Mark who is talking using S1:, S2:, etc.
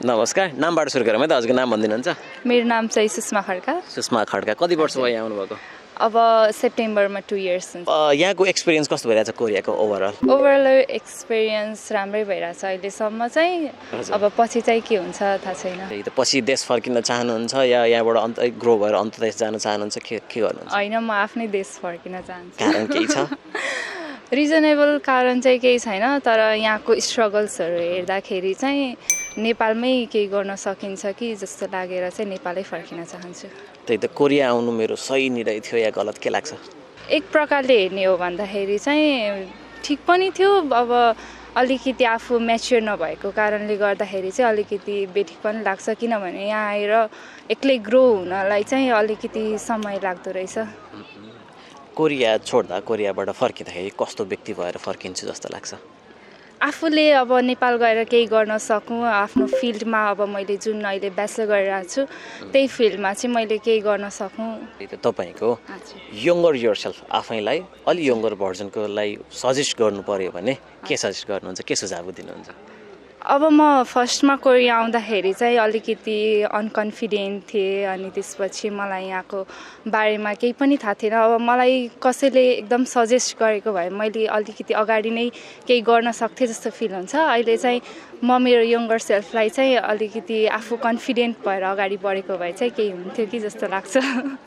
S1: नमस्कार, नामबाट सुरु गरौँ है त। हजुरको नाम भनिदिनुहुन्छ?
S2: मेरो नाम चाहिँ सुषमा खड्का।
S1: सुषमा खड्का, कति वर्ष भयो यहाँ आउनुभएको?
S2: अब सेप्टेम्बरमा 2 इयर्स हुन्छ।
S1: यहाँको एक्सपिरियन्स कस्तो भइरहेछ कोरियाको
S2: ओभरअल एक्सपिरियन्स राम्रै भइरहेछ अहिलेसम्म चाहिँ। अब पछि चाहिँ के हुन्छ थाहा छैन।
S1: त्यही त, पछि देश फर्किन चाहनुहुन्छ या यहाँबाट ग्रो भएर अन्त देश जान चाहनुहुन्छ, के गर्नुहुन्छ?
S2: होइन, म आफ्नै देश फर्किन चाहन्छु।
S1: कारण केही छ?
S2: रिजनेबल कारण चाहिँ केही छैन, तर यहाँको स्ट्रगल्सहरू हेर्दाखेरि चाहिँ नेपालमै केही गर्न सकिन्छ कि जस्तो लागेर चाहिँ नेपालै फर्किन चाहन्छु।
S1: त्यही त, कोरिया आउनु मेरो सही निर्णय थियो या गलत, के लाग्छ?
S2: एक प्रकारले हेर्ने हो भन्दाखेरि चाहिँ ठिक पनि थियो। अब अलिकति आफू म्याच्योर नभएको कारणले गर्दाखेरि चाहिँ अलिकति बेठिक पनि लाग्छ, किनभने यहाँ आएर एक्लै ग्रो हुनलाई चाहिँ अलिकति समय लाग्दो रहेछ।
S1: कोरिया छोड्दा, कोरियाबाट फर्किँदाखेरि कस्तो व्यक्ति भएर फर्किन्छु जस्तो लाग्छ?
S2: आफूले अब नेपाल गएर केही गर्न सकूँ, आफ्नो फिल्डमा अब मैले जुन अहिले ब्याचलर गरिरहेको छु त्यही फिल्डमा चाहिँ मैले केही गर्न सकूँ।
S1: तपाईँको यङ्गर योरसेल्फ आफैलाई अलि यङ्गर भर्जनकोलाई सजेस्ट गर्नु पर्यो भने के सजेस्ट गर्नुहुन्छ, के सुझाव दिनुहुन्छ?
S2: अब म फर्स्टमा कोरिया आउँदाखेरि चाहिँ अलिकति अनकन्फिडेन्ट थिएँ, अनि त्यसपछि मलाई यहाँको बारेमा केही पनि थाहा थिएन। अब मलाई कसैले एकदम सजेस्ट गरेको भए मैले अलिकति अगाडि नै केही गर्न सक्थेँ जस्तो फिल हुन्छ। अहिले चाहिँ म मेरो यङ्गर सेल्फलाई चाहिँ अलिकति आफू कन्फिडेन्ट भएर अगाडि बढेको भए चाहिँ केही हुन्थ्यो कि जस्तो लाग्छ।